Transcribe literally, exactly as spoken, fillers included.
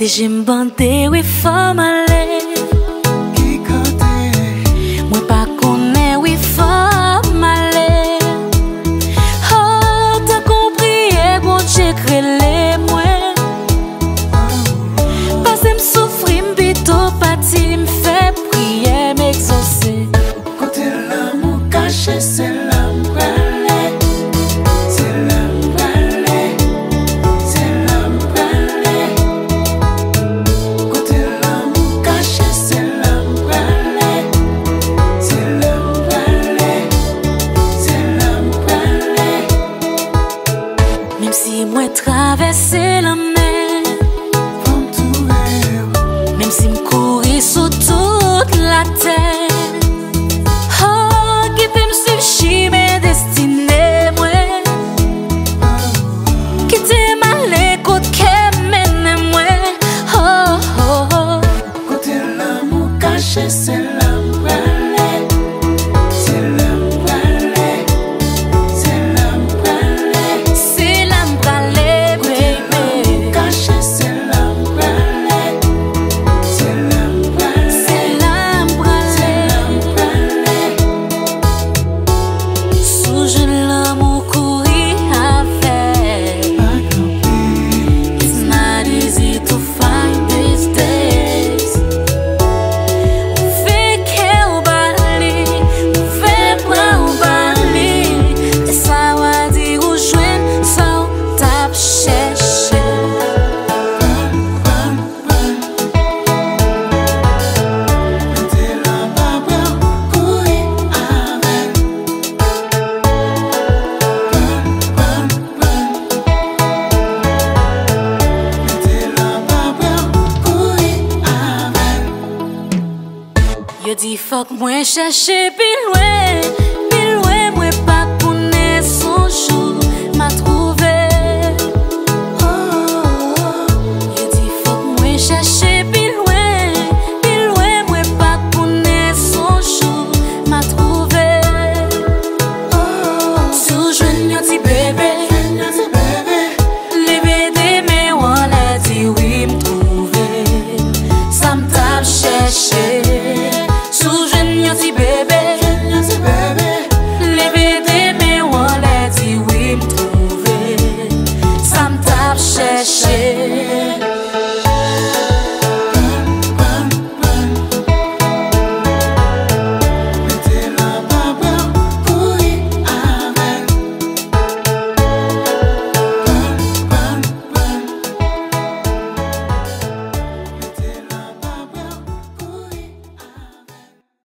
Deje m bande wi fò m ale. Ki kote? Mwen pa konnen wi fò m ale. Oh, tankou m priye Bondye k rele mwen. Pase m soufri m pito pati m fè priyè m egzose. Kote lanmou kache, se la m prale. Se la m prale. Se la m prale. Kote lanmou kache, se la m prale. Se la m prale. Se la m prale. Menm si mwen travèse lanmè, fò m twouve w. Menm si m kouri sou tout latè, oh, kite m swiv chimen destine mwen. Kite m ale kot kè mennen mwen. Oh, oh, oh. Kote lanmou kache, se la m prale. Se la m prale. Se la m prale. Se la m prale, baby. Kote lanmou kache, se la m prale. Se la m prale. Se la m prale. Se la m prale. Si w jwenn lanmou, kouri avè l. It's not easy to find these days. Ouvè kè w ba li, ouvè bra w ba li. E sa w a di ou jwenn sa w t ap chèche. Pran, pran, pran. Mete l anba bra w, kouri avè l. Pran, pran, pran. Mete l anba bra w, kouri avè l. Yo di fòk mwen chèche pi lwen.